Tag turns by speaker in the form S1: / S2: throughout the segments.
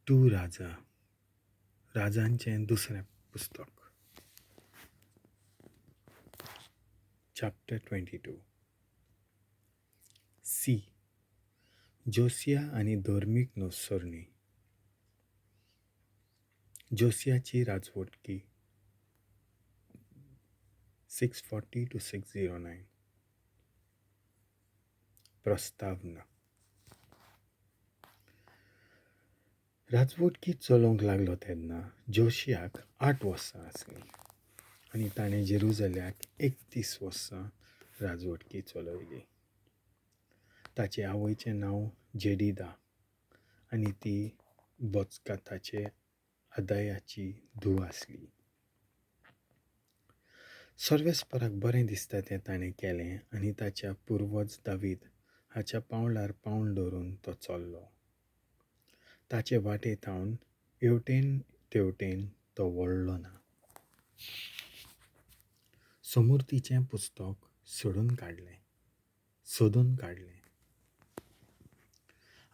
S1: Two राजा, राजांचें दुसरें पुस्तक, chapter 22. C. जोसिया आनी धर्मीक नवसरणी. जोसियाची राजवटकी 640 to 609. प्रस्तावना. राजवटकी चलोवंक लागलो तेन्ना जोशियाक 8 वर्सां आसलीं आनी ताणें जेरुजल्याक 31 वर्सां राजवटकी चलयली. ताचे आवयचें नांव जेडिदा आनी ती बोचकाताचे अदयाची धूव आसली. सर्वेस्पराक बरें दिसता तें ताणें केलें आनी ताच्या पुर्वज दावीद हाच्या पावलार पावल दवरून तो चल्लो. ताचे वाटे थावन हेवटेन तेवटेन तो वळ्ळो ना. समूर्तीचें पुस्तक सोदून काडलें.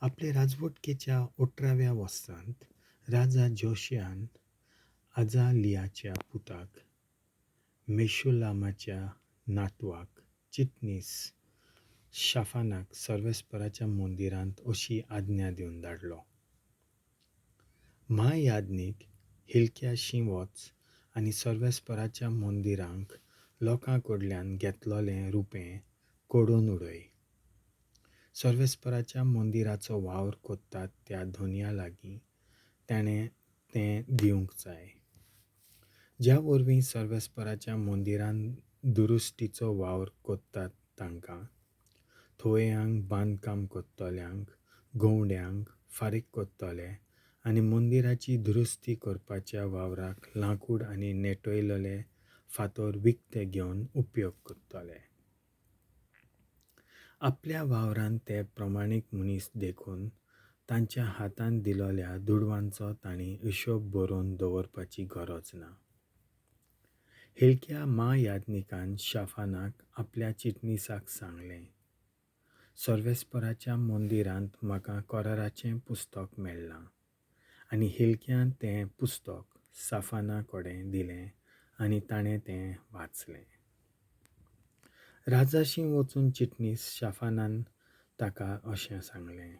S1: आपले राजवटकेच्या 18व्या वर्सांत राजा जोशियान आजालियाच्या पुताक मेशुलामाच्या नातवाक चिटणीस शाफानाक सर्वेस्पराच्या मंदिरांत अशी आज्ञा दिवन धाडलो. म्हायाज्ञीक हिलक्याशी वच आनी सर्वेस्पराच्या मंदिरांक लोकां कडल्यान घेतलोलें रुपें कोडून उडय. सर्वेस्पराच्या मंदिराचो वावर कोत्तात त्या धोनया लागीं ताणें तें दिवंक जाय, ज्या वरवीं सर्वेस्पराच्या मंदिरान दुरुस्तीचो वावर कोत्तात तांकां, थोयांक बांदकाम कोत्तल्यांक, गवंड्यांक फारीक कोत्तले आनी मंदिराची दुरुस्ती करपाच्या वावराक लांकूड आनी नेटयलोले फातर विकते घेवन उपयोग कोत्तले. आपल्या वावरान ते प्रमाणीक मनीस देखून तांच्या हातान दिलोल्या दुडवांचो तांणी हिशोब बरोवन दवरपाची गरज ना. हिलक्या म्हायाज्ञिकान शाफानाक आपल्या चिटणीसाक सांगलें, सर्वेस्पराच्या मंदिरांत म्हाका कराराचें पुस्तक मेळ्ळां. आनी हिलक्यान तें पुस्तक साफाना कडेन दिलें आनी ताणें तें वाचलें. राजाशी वचून चिटणीस शाफानान ताका अशें सांगलें,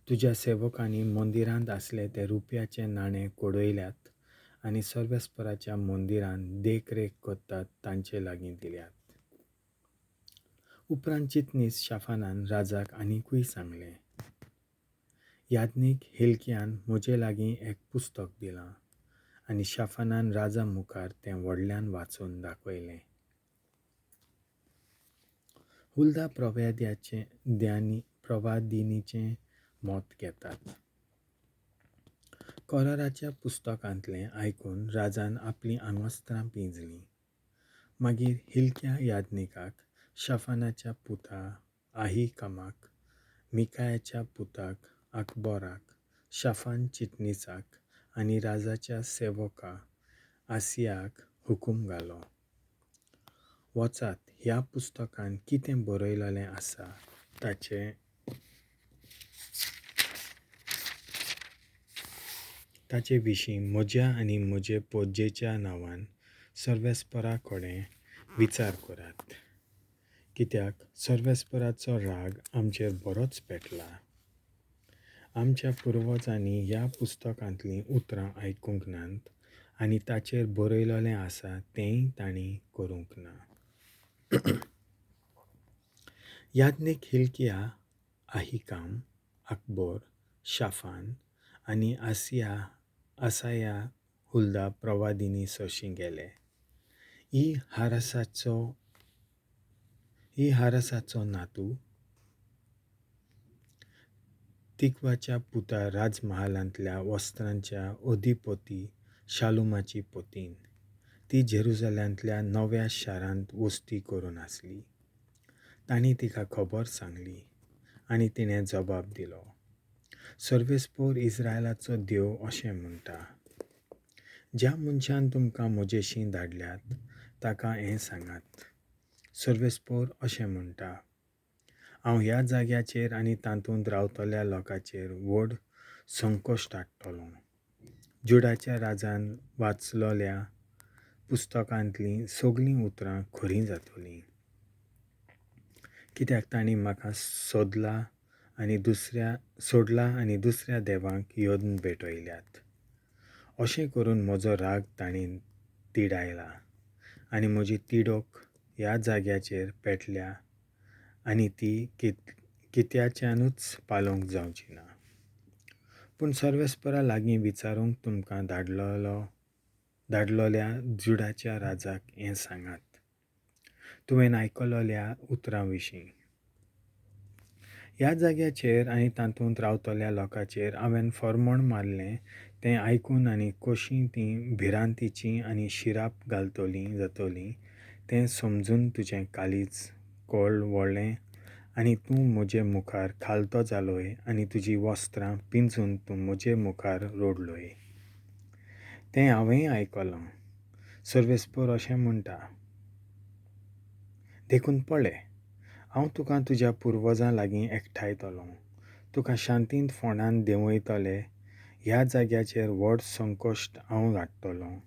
S1: तुज्या सेवकांनी मंदिरांत आसले ते रुपयाचे नाणें कोडयल्यात आनी सर्वेस्पराच्या मंदिरांत देखरेख करतात तांचे लागीं दिल्यात. उपरांत चिटणीस शाफानान राजाक आनिकूय सांगलें, याज्ञीक हिलक्यान म्हजे लागीं एक पुस्तक दिलां. आनी शाफानान राजा मुखार तें व्हडल्यान वाचून दाखयलें. हुल्दा प्रवादिनीचें मत घेतात. कराराच्या पुस्तकांतलें आयकून राजान आपलीं आंगवस्त्रां पिंजलीं. मागीर हिलक्या याज्ञिकाक, शाफानाच्या पुता आहिकामाक, मिकायाच्या पुताक अकबराक, शाफान चिटणीसाक आनी राजाच्या सेवका आसियाक हुकूम घालो, वचात ह्या पुस्तकान कितें बरयलेलें आसा ताचे विशीं म्हज्या आनी म्हजे पोज्जेच्या नांवान सर्वेस्परा कडेन विचार करात, कित्याक सर्वेस्पराचो राग आमचेर बरोच पेटला. आमच्या पुर्वजांनी ह्या पुस्तकांतलीं उतरां आयकूंक नात आनी ताचेर बरयलोलें आसा तेंय तांणी करूंक ना. याज्ञीक हिलकिया, आहिकाम, अकबर, शाफान आनी आसाया हुल्दा प्रवादिनी सरशीं गेले. ही हारसाचो नातू तिकवाच्या पुता राजमहालांतल्या वस्त्रांच्या अधिपती शालुमाची पतीन. ती जेरुजल्यांतल्या नव्या शारांत वस्ती करून आसली. तांणी तिका खबर सांगली आनी तिणें जबाब दिलो, सर्वेस्पोर इस्रायलाचो देव अशें म्हणटा, ज्या मनशान तुमकां म्हजेशी धाडल्यात ताका हें सांगात, सर्वेस्पोर अशें म्हणटा, हांव ह्या जाग्याचेर आनी तातूंत रावतल्या लोकांचेर व्हड संकश्ट हाडटलों. जुडाच्या राजान वाचलोल्या पुस्तकांतलीं सगळीं उतरां खरीं जातलीं. कित्याक तांणी म्हाका सोदला आनी दुसऱ्या सोडला आनी दुसऱ्या देवांक यत्न भेटयल्यात. अशें करून म्हजो राग तांणी तिडायला आनी म्हजी तिडक ह्या जाग्याचेर पेटल्या आनी ती कित्याच्यानूच पालोवंक जावची ना. पूण सर्वेस्परा लागीं विचारूंक तुमकां धाडलोल्या जुडाच्या राजाक हें सांगात, तुवें आयकलोल्या उतरां विशीं. ह्या जाग्याचेर आनी तातूंत रावतल्या लोकांचेर हांवें फॉर्मोण मारलें तें आयकून आनी कशीं तीं भिरांतीचीं आनी शिराप घालतलीं जातलीं तें समजून तुजें काळीज कळवळ्ळें आनी तूं म्हजे मुखार खालतो जालोय आनी तुजीं वस्त्रां पिंजून तूं म्हजे मुखार रडलोय. तें हांवेंय आयकलां. सर्वेस्पर अशें म्हणटा. देखून पळय, हांव तुका तुज्या पुर्वजां लागीं एकठांयतलों, तुका शांतींत फोंडान देंवयतले. ह्या जाग्याचेर व्हड संकश्ट हांव हाडटलों,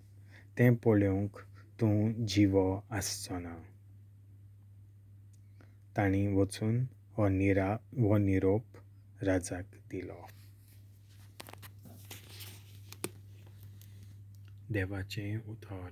S1: तें पळोवंक तूं जिवो आसचो ना. तांणी वचून हो निरोप राजाक दिलो. देवाचें उतर.